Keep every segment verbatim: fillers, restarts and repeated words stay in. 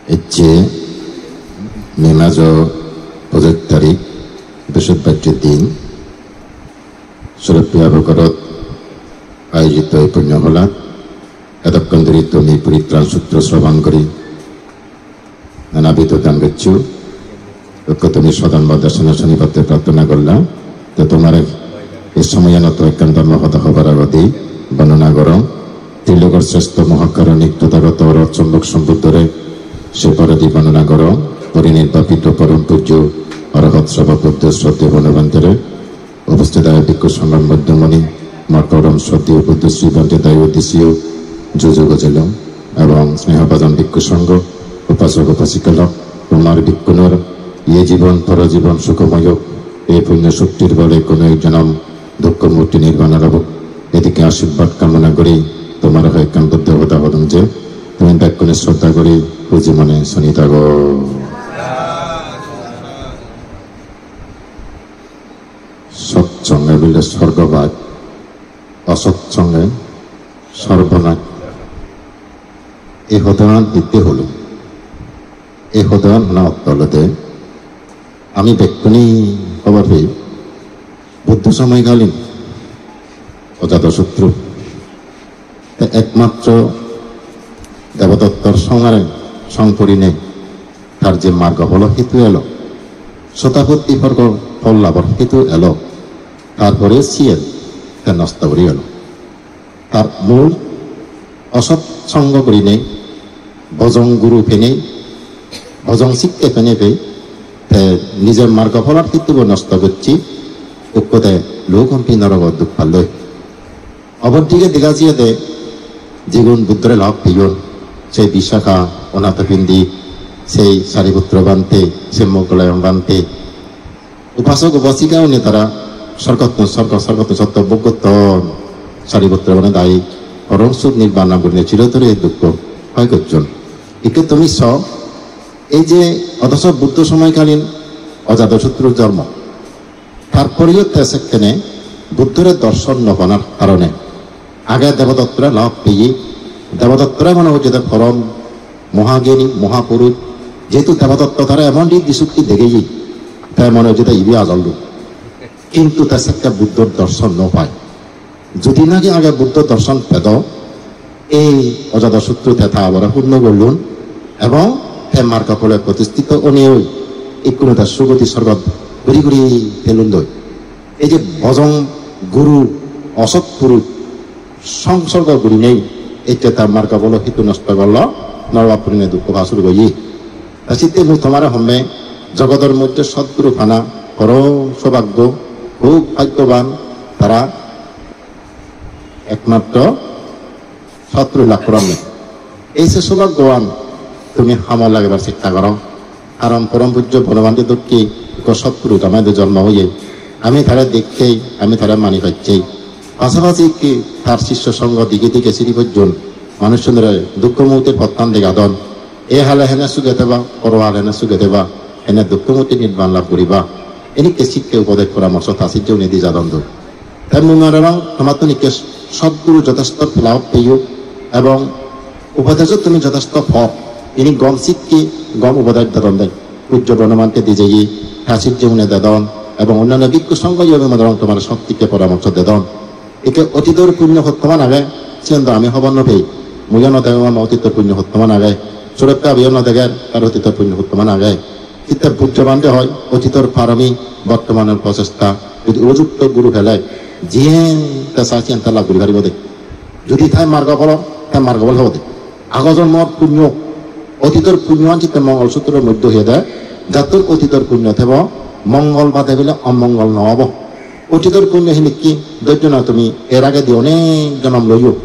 Ecche May majo pojoj tarik, Brihospotibajjo din, Surappia Bokorot ayojito ei punyo hola, edokkon dhuri tumi poritran sutro srobon guri nana bidhu dan goccho, ekko tumi sodhormo desona sunibatte prarthona gorla, te tomare ei somoyanot ekkan dhormo hoda hobar agodi bondona gorong. Trilogor srestho mohakarunik tothagoto Orhot Sommok Sombuddhore, se poredi bondona gorong, porinirbapito porom pujjo Orhot Srabok Buddho sroddheyo Bonobhantere, uposthit ayo bhikkhu songhor moddhomoni, mor porom sroddheyo Buddho Sri Bhante dagi uddesseyo juju gojolong, ebong snehobhajon bhikkhu songho, upasok upasika lok, kumar bhikkhunar, iye jibon poro jibon sukhomoi ok, ei punyo shoktir bole hono ek jonom dukkho mukti nirban lab ok, edikke ashirbad kamona guri tomare hoi ekkan Buddho hoda hodong je, tumi bekkune shraddha guri huji mone suni thago. Sot songe bile sorgobas, osot songe sorbonas. Ei hodagan hitte holo? Ei hodagan hona ortho olode, ami bekkune hobor pei, Buddho somoykalin Ojatosotru te ekmatro Debodottor songare song purinei tar je margo pholo hetu elo, Sotapatti margo phol labor hetu elo, tar pore siyen te nosto guri elo. Tar mul osot songo gurinei, bojong guru penei, bojong sikke penei pei, te nijor margo pholor hetubo nosto gocche, ukko te Lugumbhi norogot duk palloi. Opor dige dega jiyede, jigun Buddhore lak peyon, se Visakha, Anathapindi, sei Sariputro Bhante, se Moggallana Bhante, upasok upasika une tara sorgottun sorgo, sorgottun sotto bhog gotton, Sariputro Bhante dagi porom suk nirban lab gurinei chirotore dukkho hoi gocchon. Ikke tumi so, ei je othocho Buddho somoykalin Ojatosotru jormo, tar poreyo te sekkene Buddhore dorson no panar karone age Debodottore lak peye, Debodottore mone hocche de porom mohageni, mohapurush, jehetu Debodotto tare emon riddhi sokti degeye, te mone hocche de ibe ajol lok. Kintu te sekke Buddhor dorson no pai. Jodi naki age Buddho dorson pedo, ei Ojatosotru te ta abore purno gollun, ebong te margo phole protistito onei ikkunu te sugoti sorgot guri guri telundoi. Ei je bojong guru, osot purush, song sorgo gurinei ecche ta margo pholo hetu nosto gorlo, norogot purinei dukkho pa suru goye. Ta sitte mui tomare homme, jogodor moddhe sotguru pana porom sobhaggo, hub bhaggoban tara, ekmatro sotguru lak goronne. Ei se sobhaggoban tumi hamot lagebar chesta goro. Karon porom pujjo Bonobhante dokke ekko sotguru amar idu jormo oye. Ami tare dekkei, ami tare mani pacchei. Pasapasi ikke tar sisyo songho dige dige siri pojjon manuchchunore dukkho muktir pottan degadon. E hale hene suge theba, poro hale hene suge theba, hene dukkho mukti nirban lab guriba. Enikke sikke upodes poramorso ta sijjone di jadon doi. Te mui mone gorong tomattun ikke sotguru jothesto lab peyo ebong upodejo tumi jothesto po. Ini gom sikke, gom upodes dedon de. Pujjo Bonobhante di jeye, ta sijjone dedon, ebong onnanno bhikkhu songho yo mone gorong tomare sot sikke poramorso dedon. Ikke otidor punyo hottoman age, siyen do ami hobor no pei. Muiyo no degongor mo otidor punyo hottoman age. Surekkha abiyo no deger, tar otidor punyo hottoman age. Hitte pujjo bhante hoi, otidor parami, bortomanor prochesta, jodi upojukto guru pele, jiyen te sa siyen te lab guri paribo de. Jodi tai margo pholo, tai margo phol hebo de. Ago jonmor punyo, otidor punyo an sitte Mongol Sutror moddhe hoye de, jattur otidor punyo thebo, mongol bade bile omongol no obo. Otidor punyo hinikke, dhorjo na tumi er agedi onek jonom loyo.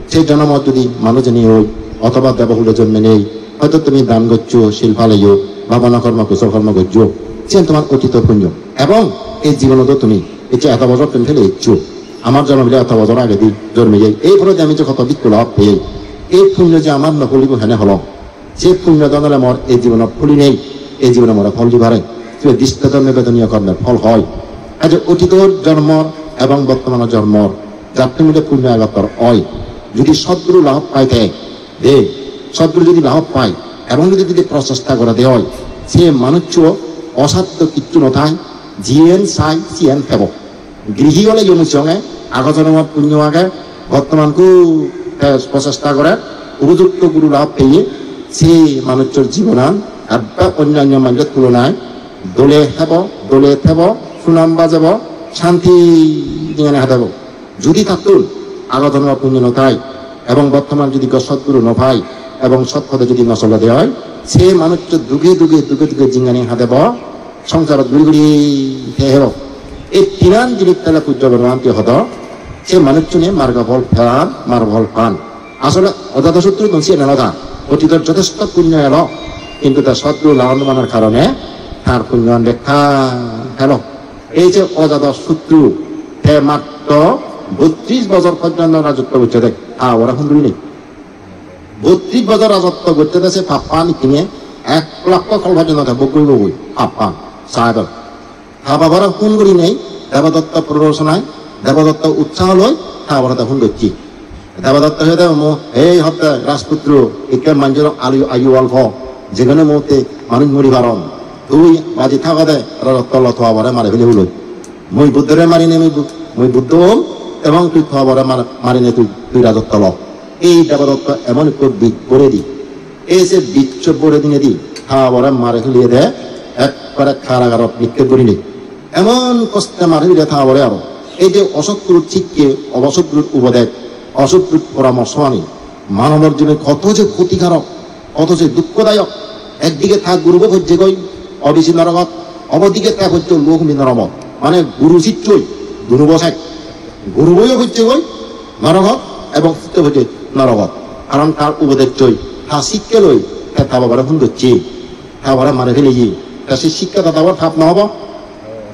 Se jonomot jodi manuj onei oi, othoba debo hule jonmenei, hoito tumi dan goccho, sil paleyo, bhabona kormo, kusol kormo goccho. Siyen tomar otidor punyo. Ebong ei jibonot o tumi, ei je eto bojor tumi phele eccho, amar jonom bile eto bojor agedi jonmeyei, ei poredi ami je hoto bhikkhu lab peyei, ei punyo je amar no pholibo hene holong. Se punyo dhon ole mor ei jibonot phuli nei, ei jibone more phol di pare. Sibe drishtodhorme bedoniyo kormor phol hoi. Aje otidor jonmor ebong bortomanor jonmor jattun mile punyo egotor oi. Jodi sotguru lahot pai te, de, sotguru jodi lahot pai, Ebong jodi, jodi prochesta gorede oi, se manuccho osaddo kichu no thai, jiyen sai siyen pebo. Grihi ole yo mui songe, ago jonomor punyo age, bortoman ku te prochesta gore, upojukto guru lab peye, se manucchor jibonan ebbe onnanyo manjor tulonai dole hebo, dole thebo, sunam bajebo, shanti jinghani hadebo. Judi tattun ago jonomor punyo no thai, ebong bortoman judi go sotguru no pai, ebong sot pode judi no solede oi, se manuccho duge duge, duge duge jinghani hadebo, songsarot guri guri thebo. Ei tinan jinis tale pujjo Bhagavan te hodo, se manucchune margo phol pan, margo phol pan. Asole Ajatosotruttun siyen elo ta, otitor jothesto punyo elo, kintu ta sotguru lagan manar karone tar punyoan bekka elo. Ei je Ajatosotru, te matro bottrish bojor porjonto rajotto gocche de, ta obore hunduri nei. Bottrish bojor rajotto gocche de se pappan ikkine ek lakho kolpo porjonto te bhog guribo goi, pappan, saidon. Ta babore hun gurinei, Debodotto prorosonai, Debodotto utsaho loi, ta babore te hun gocche. Debodotto hoyede, "Mo, ei hotte Rajputro, ikke manjor alu, ayu olpo, jegone muhutte manuj muri paron. Tui baji thagode, Rajotto lo, to babore mari fele huloi. Mui Buddhore marinei mui Bu-, mui Buddho om, ebong tui to babore mar-, marinei tui, tui Rajotto lo." Ei Debodotto emon ekko bij boredi. Ei je bisso bore dinedi ta babore mare feliye de, ekkore karagarot nikkep gurinei. Emon koste mare feliye ta babore aro. Ei je osotgurur sikke, osotgurur upodes, osotgurur poramorso ani manobor jibone koto je khotikarok, koto je dukkodayok. Ekdige ta gurubo pojjegoi obisi norogot, obodige ta pojje Luohumbhi norogot. Mane guru sissoi dunubo sek. Guruboyo pojjegoi norogot ebong sissoi pojje norogot. Karon tar upodessoi, ta sikke loi, te ta babore hun gocche, ta babore mare feleye. Ta se sikke ta babar pap no obo?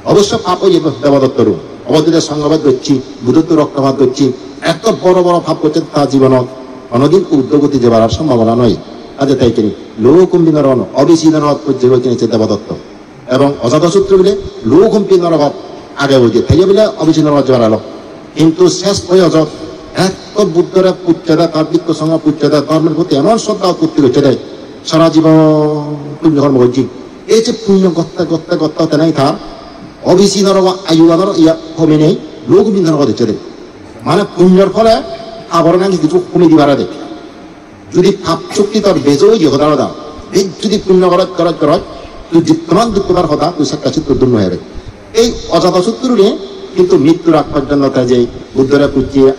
Obosso pap oye Debodottoru. Obodige songhobed gocche, Buddhotto roktopat gocche. Etto boro boro pap gocche ta jibonot. Honodin urdhogoti jebar ar sombhabona nei. Aje tai kini, Luohumbhi norogot, obisi norogot pojjegoi kini se Debodotto. Ebong Ajatosotru bile Luohumbhi norogot age oide, teyo bile obisi norogot jebar elo. Kintu ses boyojot etto Buddhore pujje de, tar bhikkhu songho pujje de, dhormor proti emon shraddha utpotti gocche de, sara jibon punyo kormo gocche. Ei je punyo gotte gotte gotte tenei tar obisi norogo ayuan aro iya hominei Luohumbhi norogot ecche de. Mane punyor phole abornan hissu homi di pare de. Judi pap shokti tor bejo oye hoda hoda, bej judi punyo goroj, goroj, goroj, tui jittoman dukko tar hoda, tui sakka chitto dunno hebe. Ei Ajatosotru ne kintu mrittur ag porjonto te je Buddhore pujje,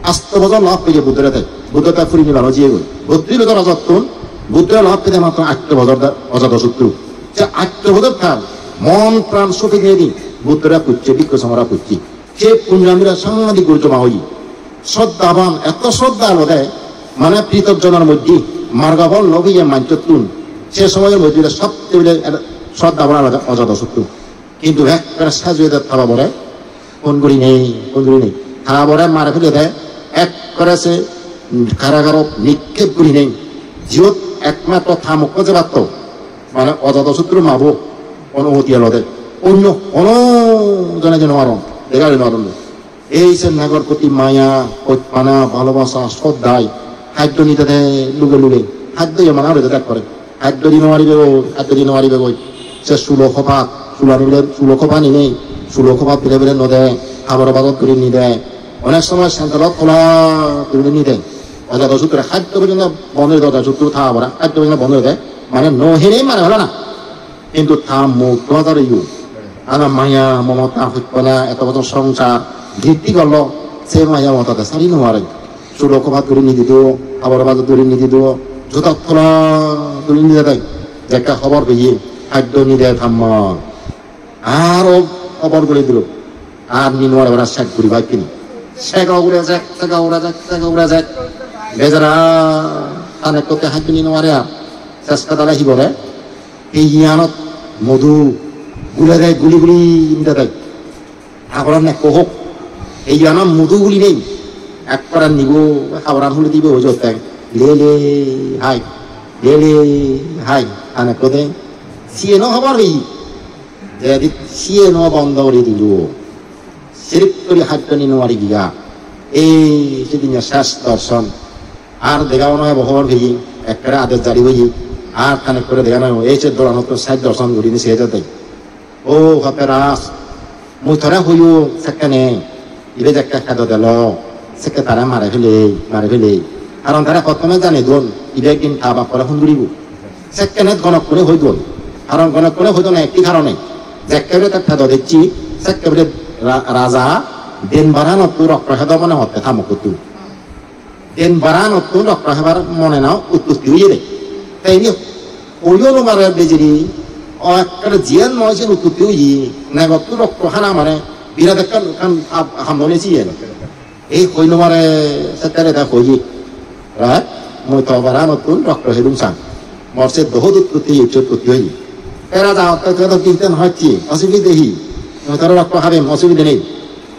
asto bojor lab peye Buddhore te, Buddho te puri nibbane jiyegoi. Bottrish bojor rajottun Buddhore lab pede matro atto bojor de Ajatosotru. Se atto bojor tar mon pran sopi dinei Buddhore pujje, bhikkhu songhore pujje. Se punyo amira sanghatik guri joma oye. Shraddhaban, etto shraddha olode, mane pritobjonor moddhe margo phol no peye manjottun, se somoyor moddhe sobche bile etto shraddhaban olode Ajatosotru. Kintu ekkore sej oye de ta babore hun gurinei, hun gurinei. Ta babore mare fele de, ekkore se karagarot nikkep gurinei. Jiyot ekmatro ta mokko jebatto, mane Ajatosotru mabo, onumoti olode. Onyo hono jone je no paron, dega no paron. Ei je negor proti maya, hojpana, bhalobasa, shraddhai haddo nidede luge luge. Haddo yo mana hore de ekkore. Haddo di no paribe goi, haddo di no paribe goi. Se sulo khopat, sulani bile, sulo khopat ninei, sulo khopat bile bile no de, habor bazot guri nide. Onek somoy sandalot hola guri nide. Ajatosotru haddo porjonto bon oi de, Ajatosotru ta babore haddo porjonto bon oi de. Mane no hinei mane hola na. Hintu ta muk dwajor iyu. Ana maya, momota, hojpana, eto bojor songsar, dritti gollo, se maya momota te sari no pare. Sulo khopat guri nidido, habor bazot guri nidido, juta thola guri nide de. Jekke hobor peye, haddo nide tamma. Aro hobor guri dilo. Ar ni no pare, bara sek guri bai kini. Sek ugure sek, sek ugure sek, sek ugure sek. Bejara, ta nekko te haddo ni no pare ar. Ses kadale hi gore? Ei iyanot modu gule de, guli guli nide de. Haboran ekko hok. Ei iyanot modu guli nei. Ekkore nibo, haboran huli dibo ojotteng. Le le hai. Le le hai. An ekko de. Siyeno hobor peye. Jedi siyeno bondo guri dilo. Sirik guri haddo ni no pari giya. Ei sidinne ses dorson. Ar dega no ebo hobor peye, ekkere ades jari oye. Ar tani kore dega no, ei se doranottun saj dorson gurinei se jade. O hotte Raj, mui tore hoyong sekkene, ibe jekke pedot elo, sekke tare mare felei, mare felei. Karon tare prothome jane don, ibe ekdin ta bappore hun guribo. Sekkene gonokkune hoi don. Karon gonokkune hoi don ekki karone. Jekke bile te pedot ecche, sekke bile ra-, raja den baranottun rokto hedo mone hotte ta mokkottun. Den baranottun rokto hebar mone no utpotti oyede. Te ini hoyo no mare bejeri, o ekkere jiyan noi siyen utpotti oye, negottun rokto hana mane birat ekkan, ekkan ham, ham mone siyen. Ei hoi no mare sekkere ta hoye. Right? Mui to baranottun rokto hedung sang. Mor se dohot utpotti, icche utpotti oye. Te raja hotte to kinten hocche, osubide hi? Mui tore rokto habem, osubide nei.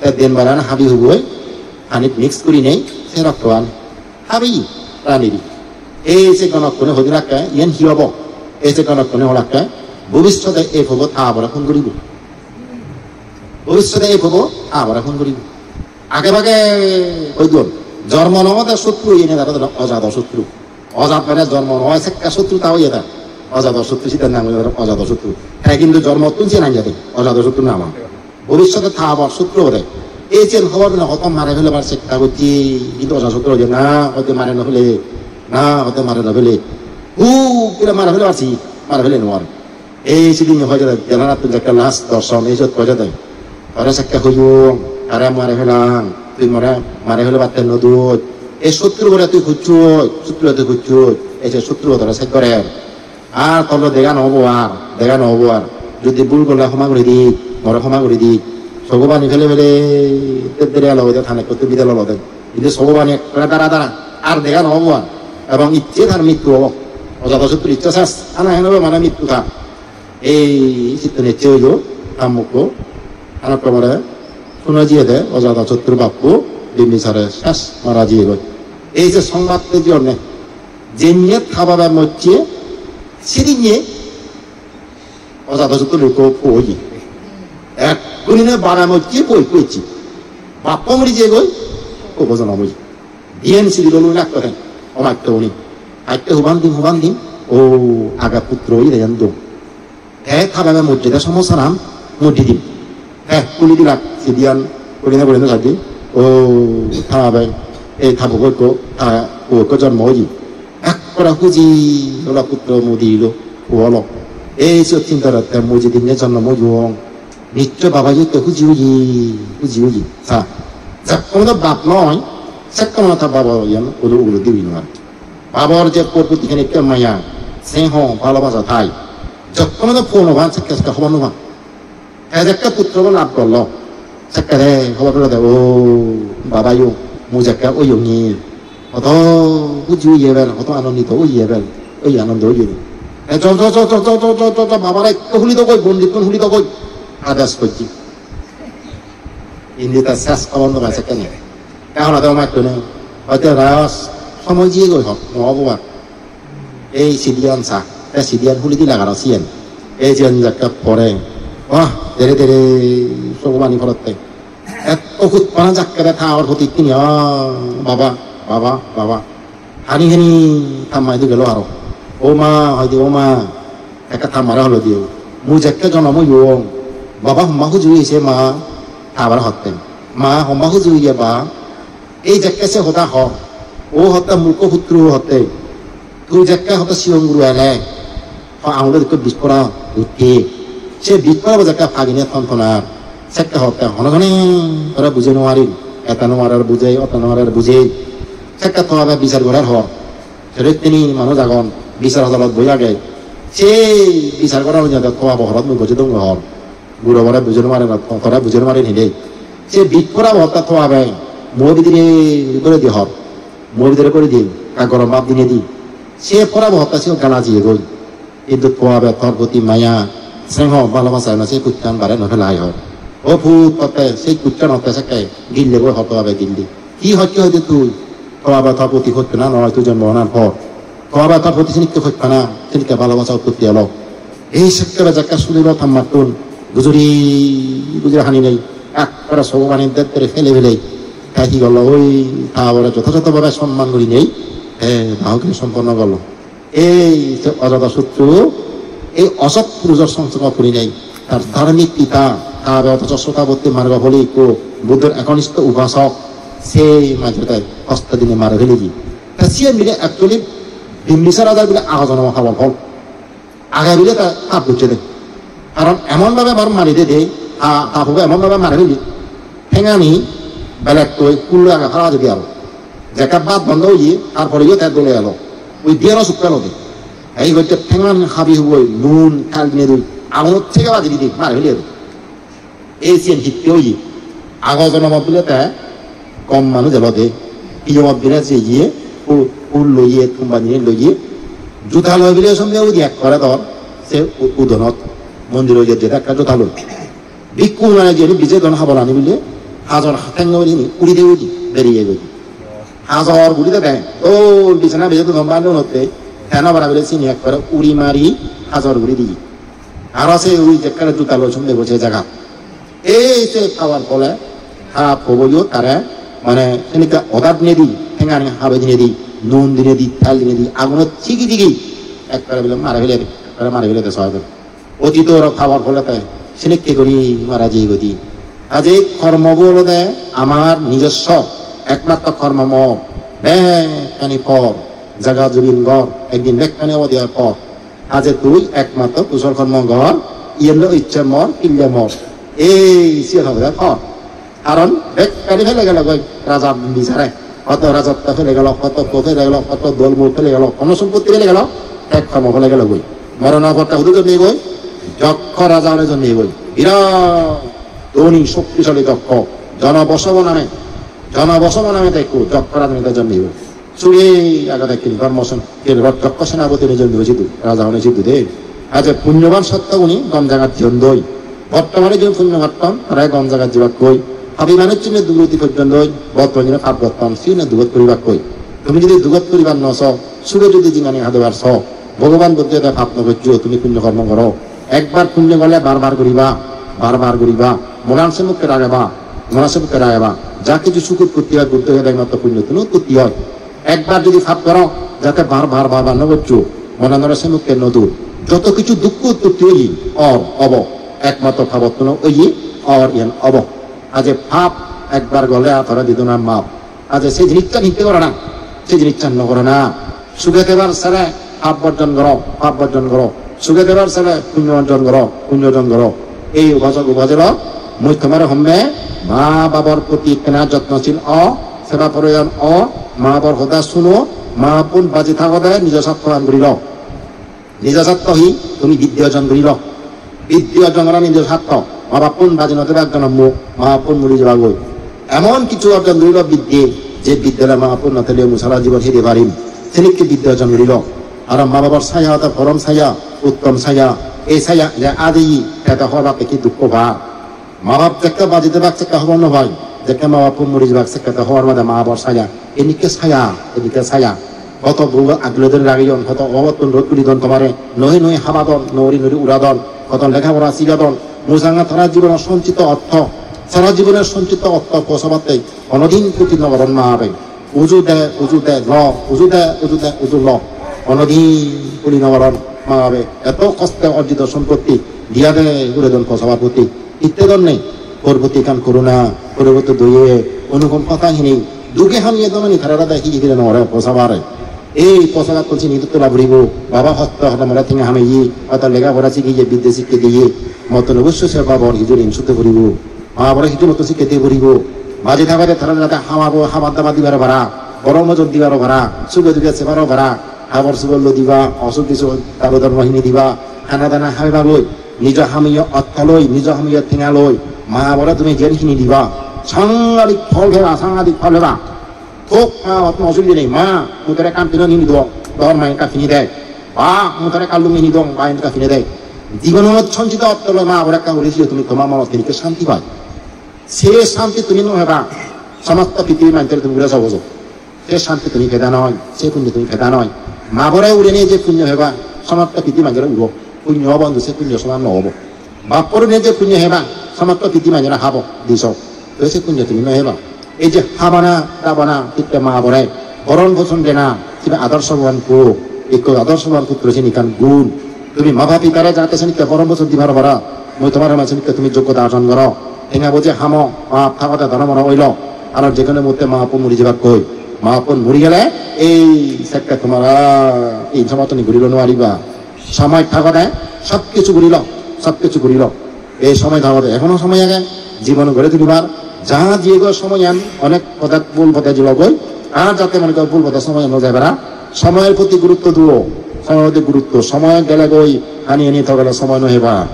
Te den baran habi huboi, panit mix gurinei se roktoan habi raniri. Ei se gonokkune hoi dilakke, iyen hi obo? Ei se gonokkune holakke, bobissote ei pobo ta bore hun guribo. Bobissote ei pobo ta bore hun guribo. Age bage hoi don, jormo no ode sotru, iyen aro ojado sotru. Ojat mane jormo no oi sekke sotru ta oye ta. Ojado sotru, sitar nang oye Ojado sotru. Te hintu jormottun siyen anje de, Ojado sotru nang. Bobissote ta bor sotru ode. Ei jen hobor pele hoto mare felebar chesta gocche, hintu Ojado sotru hoye na, hote mare no fele, na, hote mare no fele. Hu, kile mare felebar si, mare fele no pare. Ei sidinne hoi jade, janalattun jekke last dorson, ei sot hoi jade. Tore sekke hoyong, tare mare felang, tui more mare felebatte no doj. Ei sotru bore tui hucchoj, sotru bore tui hucchoj, ei je sotru bore tore sej gorer. Ar tollo dega no obo ar, dega no obo ar. Jodi bul gorle homa guri di, more homa guri di. Sogo pani fele fele, der dere alo de, thanekko tumi de lolo de. Indi sogo pani ekkore dara dara, ar dega no obo ar. Ebong icche tar mittu obo. Ojado sotru icche ses, ana henobe mane mittu tar. Ei sittun ecche oiyo, hammukko, hamakko mare, suna jiyede, Ojado sotru bappo, Bimbisare ses mara jiyegoi. Ei je songbatte jiyonne, jenne ta babe mocche, sidinne Ojado sotru ikko po oye. Ekkunine babe mocche, po ikko ecche. Bappo mori jiyegoi, po bojono oye. Diyen sidi lolo lakko ten, omatto uni. Atte huban dim, huban dim, o aga putro oye de jan do. Te ta babe mojjede somosaran mojji dim. Te huli dilak sidiyan, huli na huli na sadi. O ta babe, ei ta bugo ekko, ta bugo ekko jonmo oye. Ekkore huji ola putro modi ilo, o olo. Ei siyot chinta ratte mojji dinne jonmo oyong. Nichchoi baba iyotte huji oye, huji oye. Sa, jekkon do bap noi, sekkon ta baba iyan ulo ulo dibi nw pare. Babor je por proti khenekke maya, sneho, bhalobasa thai. Jokkon do phone oban sekke sekke hobor nw pan. Te jekke putro bo lab gollo, sekke re hobor pelo de, o baba yo, mui jekke oyongi, hodo huji oye bel, hodo anondito oye bel, oye anondo oye. E jo, jo, jo, babare ekko huli dogoi, bondittun huli dogoi, ades gojji. Indi ta ses hobor nw pai sekkene. Te hona de o mattune, hoite ras somoy jiyegoi hok, no obo ar. Ei sidiyan sa, te sidiyan huli dilak aro siyen. Ei siyen jekke pore, wah, dere dere sogo pani porotte. Etto hut pana jakke de ta or huti tini, ah, baba, baba, baba. Hani hani ta ma idu gelo aro. O ma, hoide o ma, ekka ta mare holo diyo. Mui jekke jonom oyong, baba homma huji oye se ma, ta bare hotte. Ma homma huji oye ba, ei jekke se hoda hor. O hotte murkho putro hotte. Tui jekke hotte sigon guro ele, ho angulot ekko bispora utte. Se bisporabo jekke pagine ton tonar, sekke hotte hono jone tore bujei nw parir. Eta nw parer bujei, ota nw parer bujei. Sekke to babe bichar gorer hor. Sedotteni manuj agon, bichar adalot boi age. Se bichar gorar ujunode to babo horot mui gojei dongoi hor. Guro bore bujei nw parer, tore bujei nw parer hide. Se bit porabo hotte to babe, mo bidire gori di hor. Mo bidire gori di, ta gorom bap dinei di. Se porabo hotte se gala jiyegoi. Hintu to babe tor proti maya, sneho, bhalobasa ene se kuccan bare nw pelai hor. O put, totte se kuccan hotte sekke gille goi hor, to babe gille. Hi hocche hoide tui? To babe tor proti hochpana noi, tui jonmo onar por. To babe tor proti sinikke hochpana, sinikke bhalobasa utpotti elo. Ei sekke bejakke sunilo ta mattun, gujuri, gujuri hani nei. Ekkore sogo pani der der pele pele. Te hi gollo, oi ta babore jothajothobhabe somman gurinei, te dahokke somponno gollo. Ei je Ajata Sutro, ei osot purusor songsargo purinei, tar dharmik pita, tar othocho Srotapotti margo phole ikko, Buddhor eknistho upasok, sei manjore te hosto dinei mari pheledi. Ta siyen bile actually Bimbisar rajar bile ago jonomo pabor phol. Age bile ta pap gocche de. Karon emon bhabe bar mari de de, ha, ha, pap emon bhabe mari pheledi. Thengani belettoi pullo age hala jodi aro. Jekka bhat bondo oye, tar poreyo te dole elo. Ui diyaro suk pelo de. Ei gocche thengan habi huboi, nun, kal dinei dui, agunot thege badi didi, mari pheledi. Ei siyen hitte oye? Ago jonomot bile te gom manuj elo de. Piyongot bile je iye, hu-, hul loye, thumba dinei loye. Juta loi bile sombe udi ekkore dor, se u-, udonot. Mondir oye jeda ekka juta loi. Bhikkhu mane jeni bije don habolani bile, hajor theng guri ni uri de udi, beriye guri. Hajor guri de de, dol bisana bije don bhante unotte, tena bara bile sini ekkore uri mari hajor guri di. Aro se uri jekkere juta loi sombe bo se jaga. Ei se pabor phole, ha poboyo tare, mane senikka odar dinedi, thengani habe dinedi, nun dinedi, tel dinedi, agunot sigi digi, ekkore bile mare pheledi, ekkore mare pheledi soy bile. Otitor pabor phole te, senikka guri mara jeye godi. Aje kormo bo olode amar nijosso, ekmatro kormo mo, bekkani por, jaga jobin ghor, ekdin bekkani obodi or por. Aje tui ekmatro kusol kormo gor, iyen lo icche mor, pille mor. Ei siyen hobe de hor. Karon bekkani pele gelo goi raja Bimbisare. Hoto rajotto pele gelo, hoto po pele gelo, hoto dol mul pele gelo, hono sompotti pele gelo, ek kormo pele gelo goi. Morono por te hudu jonme goi, Jokkho raja hone jonme goi. Birat dhoni, shoktisali Jokkho. Jonobosobo name, Jonobosobo name te ekku Jokkho raja hone jonme goi. Suge agede ekkene dhormo sen-, ekkene Jokkho senapoti hone jonme oye sidu, raja hone sidu de. Aje punyoban sottoguni gom jagat jiyondoi. Bortomane jiyun punyo gotton, tara gom jagat jibakkoi. Pabi manuj hone dugoti pojjontoi, bortomane pap gotton, siyune dugot puribakkoi. Tumi jodi dugot puribar no so, suge jodi jinghani hadobar so, Bhogoban Buddho hoide pap no gojjo, tumi punyo kormo goro. Ekbar punyo gorle bar bar guriba, bar bar guriba. Monan se mukke rageba, monan se mukke rageba. Ja kichu suk utpotti oi, Buddho hoide ekmatro punyottun utpotti oi. Ekbar jodi pap goro, jate bar bar, bar bar no gojjo, monanore se mukke no dur. Joto kichu dukko utpotti oye, or obo, ekmatro pabottun oye, or iyan obo. Aje pap ekbar gorle ar tore dido na map. Aje se jinissan hitte gorana, se jinissan no gorana. Suge thebar sele pap borjon goro, pap borjon goro. Suge thebar sele punyo orjon goro, punyo orjon goro. Ei upasok upasika, mui tomare homme, ma babor proti ekkena jotnosil o, seba poroyon o, ma babor hoda suno, ma bappun baji thagode nijo sattoan gurilo. Nijo satto hi? Tumi bidde orjon gurilo. Bidde orjon gora nijo satto. Ma bappun baji no thebak jonommo, ma bappun muri jebagoi. Emon kichu orjon gurilo bidde, je bidde ole ma bappun no theleyo mui sara jibon hede parim. Senikke bidde orjon gurilo. Aro ma babor saya otte porom saya, uttom saya. Ei saya je adeyi, te te hobor batte hi dukko pa. Ma bap jekke baji thebak sekke hobor no pai, jekke ma bap muri jebak sekke te hobor pade ma babor saya, enikke saya, enikke saya. Hoto bhul agle dhori rageyon, hoto obottun rod tuli don tomare, noi noi habadon, nori nori uradon, hoto lekha pora sigadon, mujanga tara jibonor sonchito ortho, sara jibonor sonchito ortho posabatte honodin khuti no goron ma babe. Uju de, uju de, lo, uju de, uju de, uju lo. Honodin khuti no goron ma babe. Eto hoste orjito sompotti diya de guri don posabar proti. Hitte donne? Por proti ekkan koruna, por proti doye, onukompa ta hini, duge hamiye donani tarare de hiji hire nore posabare. Ei posabattun sini tola puribo, baba hosto hoda mora thenga hamiye, hoda lega pora sigiye, bidde sikke diye, mottun obosso se babor hijuri sutte puribo. Ma babore hijuri mottun sikke diye puribo. Baji thagede tarare jate hamabo, habar dabar dibaro para, borom ojon dibaro para, suge duge sebaro para, habor subor loi diba, osuk bisuk, tabo dormo hini diba, hana dana habebagoi. Nijo hamiyo ortho loi, nijo hamiyo tenga loi, ma babore tumi jen hini diba. Sangadik phol peba, sangadik phol peba. Thok ma babot no suli nei, ma, mui tore ekkan pinon hini dong, dor ma ekkan pini de. Ba, mui tore ekkan lungi hini dong, ba, ekkan pini de. Jibonot sonchito ortho loi ma babore ekkan guri siyo tumi toma monot hinikke santi pai. Se santi tumi no peba, somosto pitibir manjore tumi gure sobo jo. Se santi tumi peda noi, se punyo tumi peda noi. Ma babore urinei je punyo peba, somosto pitibir manjore uro. Punyo obo hintu se punyo soman no obo. Bapor urinei je punyo peba, somosto pitibir manjore habo, diso. To se punyo tumi no peba. Ei je habana, dabana, titte ma babore, boron poson dena, sibe ador soboan puk. Ikko adorsoban putro sini ekkan gun. Tumi mata pitare jate sinikke porom bochon di paro para. Mui tomare ma sinikke tumi joggota arjon goro. Tenga boje hamo, ma thagode dana mora oilo. Aro je hono mutte ma bappo muri jebakkoi. Ma bappo muri gele ei sekke tomar ei somottoni gurilo no pariba. Somoy thagode sob kichu gurilo, sob kichu gurilo. Ei somoy thagode, ekhono somoy age, jibon gori tulibar, ja jiyegoi somoyan onek podat bul podat jilogoi, ar jate mone gor bul podat somoyan no jai para, somoyor proti gurutto duo, somoyor proti gurutto, somoy gele goi hani hani thogele somoy no heba.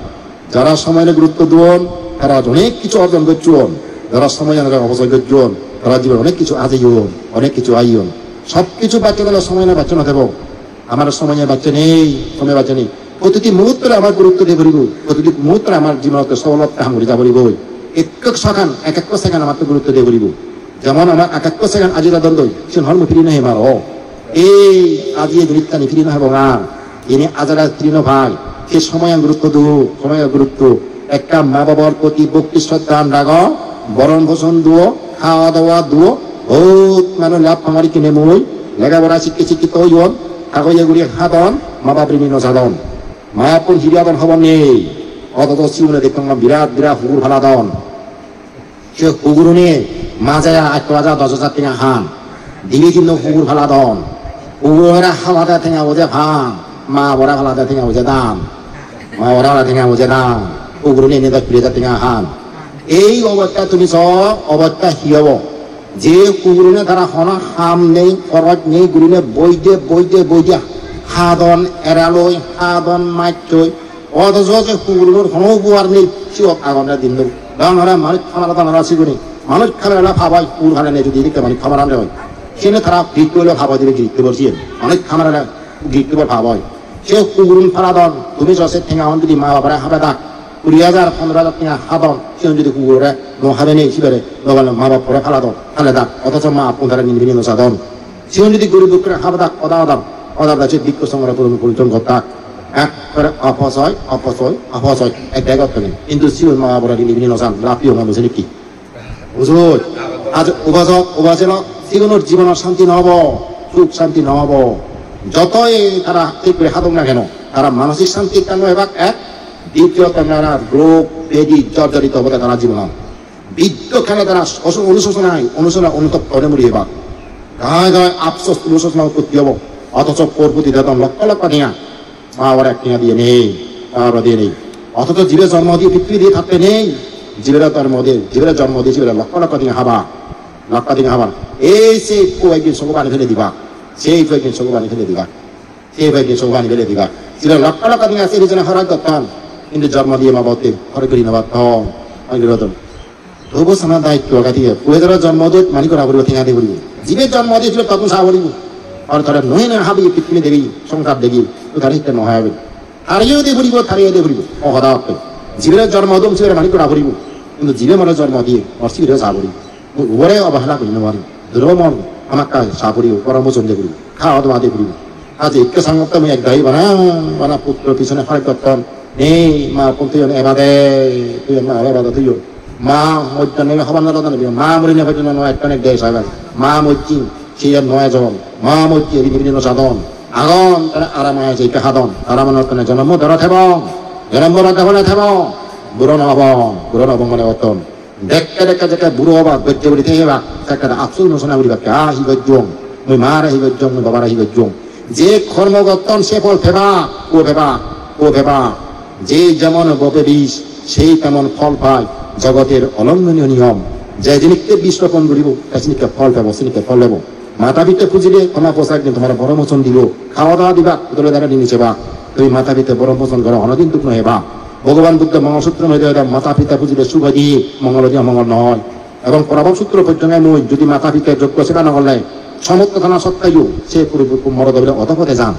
Jara somoyore gurutto duon, tara onek kichu orjon gocchon, jara somoyanore oposoy gocchon, tara jibon onek kichu ajeyon, onek kichu ayon. Sob kichu bacche gele somoy na bacche no thebo. Amar somoye bacche nei, somoye bacche nei. Protiti muhuttore amar gurutto diye poribo, protiti muhuttore amar jibonot sofolota ham guri ja poribo. Ek ek second, ek ek second amar to gurutto diye poribo. Jemon amar ek ek second aji jadon doi, siyen hor mui firi no pem aro. Ei aji jinisani firi no pebong ar. Ini ajara firi no pai. Se somoyan gurutto do, somoyan gurutto. Ekka ma babor proti bhokti sroddha rago, boron poson duo, hawa dawa duo, bohut manuj lab pangor ikkine mui, lega pora sikke sikkito oyon, hagoye guri hadon, ma bap rini no sadon. Ma bappun hiri hadon hobor nei, odoto siune dekkong birat birat hugur paladon. Se hugurune maje atto hajar dos hajar tenga han, dibe tinno hugur paladon. Hugurore halade tenga boje pan, ma bore halade tenga boje dan. Ma bore halade tenga boje dan. Hugurune ene dos kuri hajar tenga han. Ei obosta tumi so, obosta hi obo? Je hugurune tara hono ham nei, horoj nei gurine boide, boide, boide hadon eraloi, hadon machchoi, otojo se hugurunor hono upogar nei, siyot agonde din dol. Dangora manuj hamara dangora siguni, manuj hamara pap oi, hugur hale nei judi edikke manuj hamara nei oi. Siyene tara gitto ole pap oi dibe gitto bol siyen. Manuj hamara gitto bol pap oi. Se hugurun paladon, tumi so se tenga hon judi ma babare habe dak, kuri hajar, pondro hajar tenga hadon, sigun judi hugurore no habe nei sibere, no bale ma bapore paladon, hale dak, otojo ma bappun tara nini bini no sadon. Sigun judi gurib gukkure habe dak, oda oda, oda oda se bikko songore purun puriton gottak. Ekkore oposoy, oposoy, oposoy, ek dai gotto nei. Hintu sigun ma babore nini bini no san, lappiyo ma bujini ki? Bujoj, aaj upasok, upasika, sigunor jibonot santi no obo, suk santi no obo. Jotoi tara thik guri hadok na keno, tara manosik santi ekkan no ebak ek, ditiyo tara rog, bedi, jorjorito obode tara jibonot. Biddo kele tara osu-, onusosonai, onusosona onutopto ore muri ebak. Gai gai apsos, onusosona utkoti obo, otocho por puti dedon lokkho lokkho tenga. Ma babore ek tenga diye nei, ma babore diye nei. Otocho jibe jonmo diye, pittibi diye tatte nei. Jibere jonmo diye, jibere jonmo diye, jibere lokkho lokkho tenga haba, lokkho tenga haba. Ei se ekku ekdin sogo pani fele diba, se ekku ekdin sogo pani fele diba, se ekku ekdin sogo pani fele diba. Jibere lokkho lokkho tenga se rijone horoj gotton, hintu jonmo diye ma babotte horoj guri no patton, horoj guri no patton. Tobu sana daitto agey, tiye. Puyedore jonmo dot mani gora puribo, tenga de puribo. Jibe jonmo de jibe totun sa puribo. Ar tare noy na habi pittibi degi, songsar degi, to tare hitte no habi. Tare yo de puribo, tare yo de puribo. O hoda hotte. Jibe jonmo dom sibe mani gora puribo. Hintu jibe mane jonmo diye, ar sibe sa puribo. Ubore obahela guri no pari. Duro mon hamakkai sa puribo, boron poson de puribo. Khawa dawa de puribo. Aje ikke sangokte mui ek dagi bana, bana putro pisone horoj gotton. Nei, ma bappun toyon ebade, toyon ma ebade toyon. Ma mojjone hobar no dodon, ma murine pojjonto no ekkan ek dagi saban. Ma mojje, siyan no ejon. Ma mojje, bini bini no sadon. Agon, tara aram aje ikke hadon. Tara mane tane jonom doro thebong. Jonom doro thebong, thebong. Buro no obong, buro no obong mane gotton. Dekke dekke jekke buro oba, gojje guri thei oba, sekke de apsus no sona guribakke, "Ah, hi gojjong, mui mare hi gojjong, mui babare hi gojjong." Je kormo gotton se phol peba, o peba, o peba. Je jemon bope bij, sei temon phol pai, jogoter olongghoniyo niyom. Je jinikke bij ropon guribo, te sinikke phol pebo, sinikke phol pebo. Mata pita pujile, toma posak din tomare boron poson dibo. Khawa dawa diba, udole dare nini seba. Tumi mata pita boron poson goro, honodin duk no heba. Bhogoban Buddho Mongol Sutro moddhe hoide, mata pita pujile suk oi de, mongol oi de, mongol noi. Ebong Probhab Sutro pojjonge mui, jodi mata pita joggo seba no gorle, somotto thana sotteyo, se puri morot bile odhopode jan.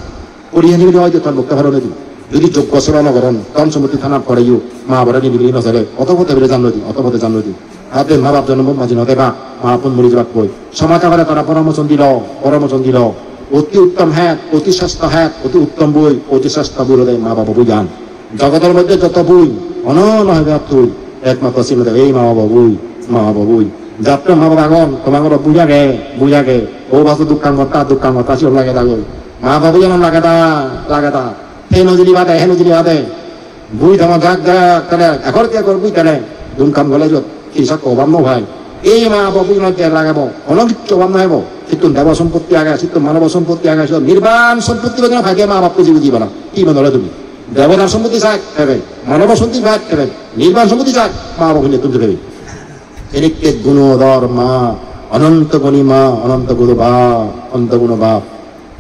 Puri heni bile hoide ton bokte paron edi. Jodi joggo seba no goron, dhon sompotti thana poreyo, ma babore nini bili no sele, odhopode bile jan noi de, odhopode jan noi de. Ate ma bap jonom maji no deba, ma bappun muri jebakkoi. Somaj agede tara poron poson dilo, poron poson dilo. Oti uttom het, oti srestho het, oti uttom boi, oti srestho boi olode ma babo boiyan. Jogodor moddhe joto boi, hono no hebe attoi, ekmatro siyen olode ei ma babo boi, ma babo boi. Jatte ma babo agon, toma ghorot boi age, boi age. O baso dukkan gotta, dukkan gotta siyon lage dagoi. Ma babo jana lageda, lageda. He no jini bade, he no jini bade. Bui tama jak jak tale, ekor ke ekor bui tale. Dun kam gole jot, ki sak obab no bhai. Ei ma babo jana je lagebo, ono kichu obab no hebo. Sittun debo sompotti age, sittun manobo sompotti age, sittun nirban sompotti bade phage ma babo jibudi bana. Ki mone hole tumi? Debotar sompotti sak, hebe. Manobo sompotti sak, hebe. Nirban sompotti sak, ma babo hine tumi hebe. Enikke gunodhor ma, ononto guni ma, ononto guno ba, ononto guno ba.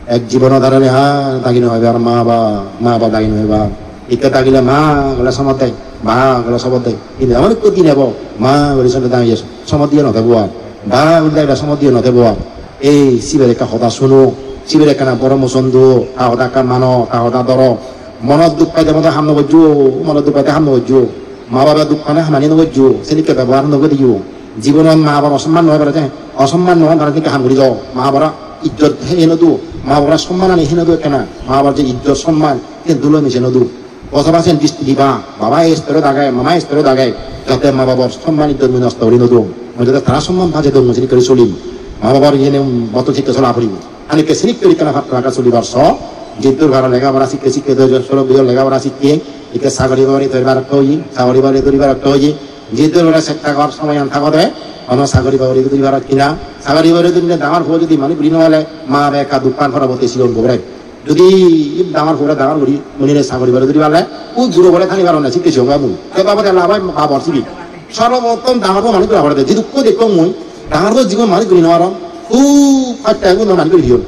Ek jibonot aro reha dagi no paiba, ar ma ba, ma ba dagi no paiba. Ikke dagile ma gole somot de, ba gole somot de. Hintu emon ekko din ebo, ma gole somot dagi somot diye no thebo ar. Ba gole dagile somot diye no thebo ar. Ei, siber ekka hoda suno, siber ekkana boro moson do, ta hoda ekka mano, ta hoda doro. Monot duk paide moto ham no gojjo, monot duk paide ham no gojjo. Ma babe duk pane hamani no gojjo, senikke bebohar no goriyo. Jibonot ma babar osomman no obar je, osomman no obar je ham guri jo. Ma babara ijjot he no do, ma babara sommanani he no do ekkena, ma babar je ijjot somman, siyen dulo mije no do. Bosobasiyan disti diba, baba ei sterot age, mama ei sterot age, jate ma babor somman ijjot mui nosto guri no dong. Mui jate tara somman baje dong, mui senikke guri solim. Ma babar iyene motto sikke sola poribo. Hanikke sinikke guri ekkana patta patta solibar so, jiddur paro lega pora sikke sikke, do jor sorok bijor lega pora sikke, ikke sagori bagori doribar okto oye, sagori bagori doribar okto oye, jiddur paro chesta gor somoyan thagode, hono sagori bagori doribar okto na, sagori bagori dorile dangor puo jodi manuj guri no ole, ma babe ekka duk pan porobotti sigon pugore. Jodi dangor pore dangor guri, munire sagori bagori duri pale, u guro pore thani paron na, sikke sigon mui. Te babode lab oi babor sibe. Sorboprottom dangor puo manuj gora pore de, jidukko dekkong mui, dangor puo jigun manuj guri no paron, u patta gun manuj guri diyon.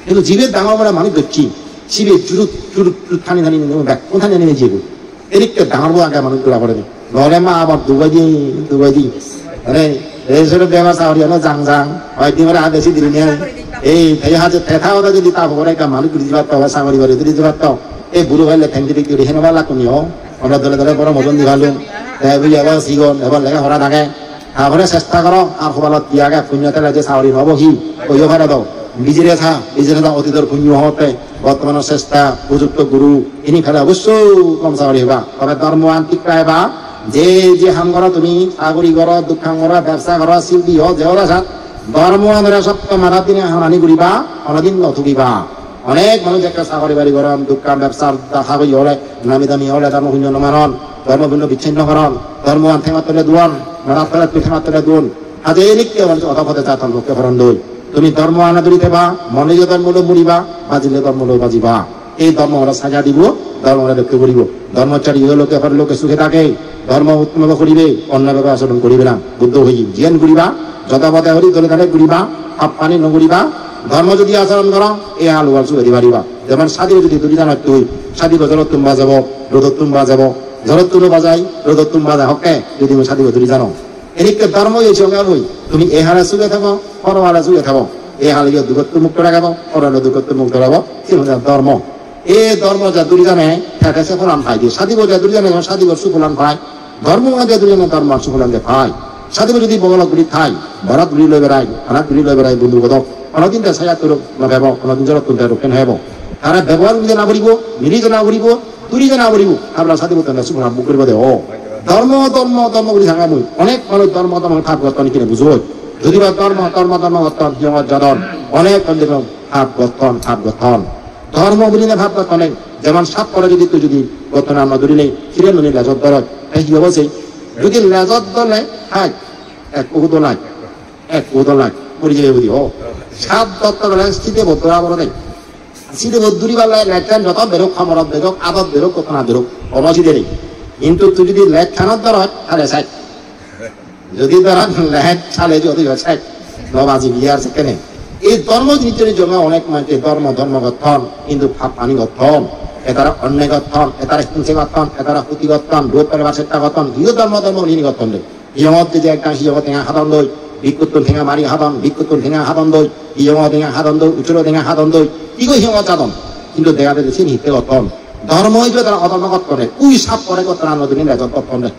Hintu jibe dangor pore manuj gocche, sibe jurut, jurut, jurut thani thani nini, bekkun thani thani jebo. Edikke dangor bo age manuj gora pore de. Nole ma abar dugai di, dugai di. Mane, ei sero bema saori ano jang jang. Hoi di mare ade si diri ne. Ei, ei haje te tha oda jodi ta pore ekka manuj guri dibatte, saori guri diri dibatte. Ei buro hole theng diri diri heno bala kuni ho. Ono dole dole boro mojon di balung. Te bui eba sigon, eba lega pora dage. Tar pore chesta goro, ar hobalot hi age, punyo thele je saori no obo hi, oiyo pare do. Bijire tha, bijire tha otidor punyo hotte, bortomanor chesta, upojukto guru, ini pele obossoi gom saori heba. Tobe dhormoan thik raiba, je je ham goro tumi, sagori goro, dogan goro, bebsa goro, silpi ho, je hoda sat, dhormoanore sotto madat dine hamani guriba, honodin no thugiba. Onek manuj ekka sagori bari goron, dogan bebsa ta sagori ole, nami dami ole, dhormo punyo no manon, dhormo punyo bicchej no goron, dhormoan thengot tole duon, madat tole thengot tole duon. Haje enikke manuj odho pode jadon, lokke poron doi. Tumi dhormoan dhuri theba, morle dhormo loi muriba, bajile dhormo loi bajiba. Ei dhormo ore saja dibo, dhormo ore rokke guribo. Dhormochari oi lokke porlokke suge thake, dhormo uttomo guribe, onno bhabe achoron guribe na. Buddho hoye, jiyan guriba, joda pode hori dole dale guriba, pap pani no guriba, dhormo jodi achoron goro, ei haluan sugedi pariba. Jemon sadibo jodi dhuri jano tui, sadibo jorottun bajebo, rodottun bajebo, jorottun bajai, rodottun bajai hokke, jodi mui sadibo dhuri jano. Enikke dhormo ei songe boi, tumi ei hale suge thebo, poro hale suge thebo. Ei hale yo dugottun mukto ragebo, poro hale dugottun mukto ragebo, siyen olode dhormo. Ei dhormo ja dhuri jane, te te se pholan pai de. Sadibo ja dhuri jane, jemon sadibor supholan pai. Dhormo ja dhuri jane, dhormor supholan je pai. Sadibo jodi bogolok guri thai, barat guri loi berai, anat guri loi berai, bondhu godok. Honodin te saya turuk no pebo, honodin jorottun te rokken hebo. Tara bebohar guri jana poribo, mili jana poribo, dhuri jana poribo. Habla sadibo tanda supholan bhog guribo de o. Dhormo, dhormo, dhormo guri thanga mui. Onek manuj dhormo, dhormo pap gotton ikkine bujoi. Jodi ba dhormo, dhormo, dhormo gotton, hiyongot jadon. Onek manuj pap gotton, pap gotton. Dhormo buline bhab gottonei, jemon sap pore jodi tui jodi gottona no dhurinei, hiren nuni lejot dhoroi, te hi obo sei? Jodi lejot dhorle, hai, ek udo laj, ek udo laj, mori jebe budi ho. Sap dhotto gele side bo dhora pore de. Side bo dhuri pale lejchan joto berok, hamorot berok, adot berok, gottona berok, ono side nei. Hintu tui jodi lejchanot dhoroi, tale sai. Jodi dhoro lej sale jodi yo sej, no bajibi ar sekkene. Ei dhormo jinissan jone onek manje dhormo, dhormo gotton, hintu pap pani gotton, etara onney gotton, etara hingse gotton, etara huti gotton, dot pelebar chesta gotton, hiyo dhormo, dhormo hini gotton de. Hiyongot je ekkan hiyongo tenga hadon doi, bikkuttun tenga mari hadon, bikkuttun tenga hadon doi, hiyongo tenga hadon doi, uchuro tenga hadon doi, igo hiyongo jadon. Hintu dega jai de sini hitte gotton. Dhormo ibe tara odhormo gotton de, ui sap pore gotton, ano dini lejot gotton de.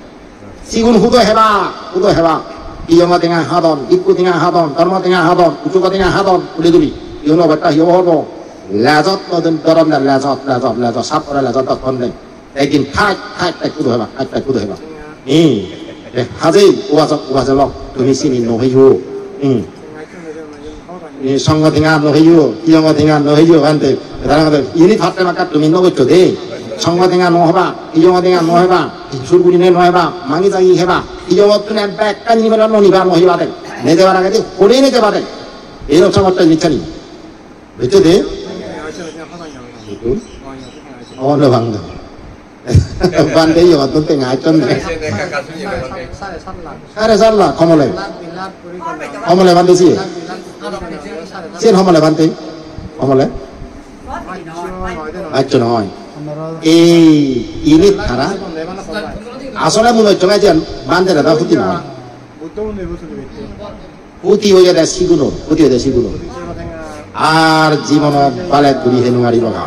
Sigun hudo heba, hudo heba. Hiyongo tenga hadon, bikku tenga hadon, dhormo tenga hadon, uchugo tenga hadon, uli duli. Igun obosta hi obo hobo? Lejot no den dhoron de, lejot, lejot, lejot, sap pore lejot dhoron de. Ekdin thaj, thaj, thaj hudo heba, thaj, thaj hudo heba. Hi, e, hajei, ubasok, ubasok lok, tumi sini no hoyo. Hi. Ei songho tenga no heyo, hiyongo tenga no heyo, bhante. Tara hoide, ini phatte makka tumi no goccho de. Songho tenga no heba, hiyongo tenga no heba, sur gurine no heba, mangi jagi heba, hiyongottun bekkani mela no niba no heba de. Nejebar agedi, hone nejeba de. Ei rok somosto jinissani. Bujcho de? Oh, no bhante. Bhante, iyottun tenga acchon de. Sare sat lakh. Homole? Homole bhante siye? Siyen homole bhante? Homole? Accho noi. Ei, ini tara. Asole mone hocche na je bhante dada huti noi. Huti oyede sigunor, huti oyede sigunor. Ar jibonot balet guri hei nw pariba ga.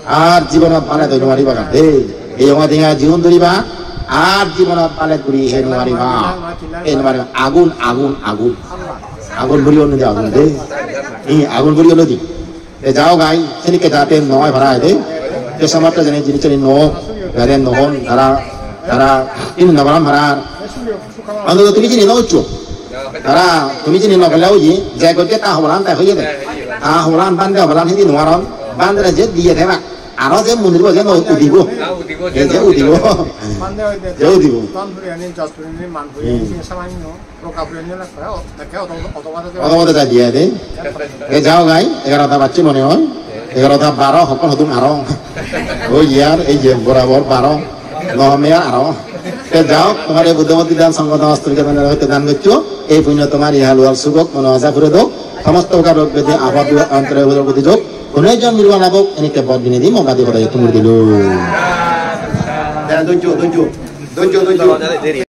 Ar jibonot balet hei nw pariba ga. Hei, ei onga dinga jigun duriba, ar jibonot balet guri hei nw pariba. Hei nw pariba. Agun, agun, agun. Agun buri onne de agun de. Ei agun buri onne di. Te jao gai, senikke jate no oi para de. Te somosto jene jinis seni no, jate no hon, tara, tara, ini no paran para. Anto tumi jini no uccho. Tara, tumi jini no gele uji, je gojje ta hobolan ta hoye de. Ta hobolan bhante hobolan hidi no paron, bhante re je diye theba. Aro je mondir bo je no udibo. Je udibo. Je udibo. Odo odo jai diye de. E jao gai, egarota bacche mone oi. Egarota baro, hokkon hodung aro. Oi yar, ei je borabor baro. No home ar aro. Te jao, tomar ei Buddho murti dan, songho dan, ostolike dan, hoite dan goccho. Ei punyo tomar ihaluhal sugok, mono aja pure dok. Somosto prokar rog byadhi, apod antore hudor goti jok. Hono ekjon nirban labok, enikke bor dinedi mo badi hodai tumur dilu. Dan dojjo, dojjo. Dojjo, dojjo.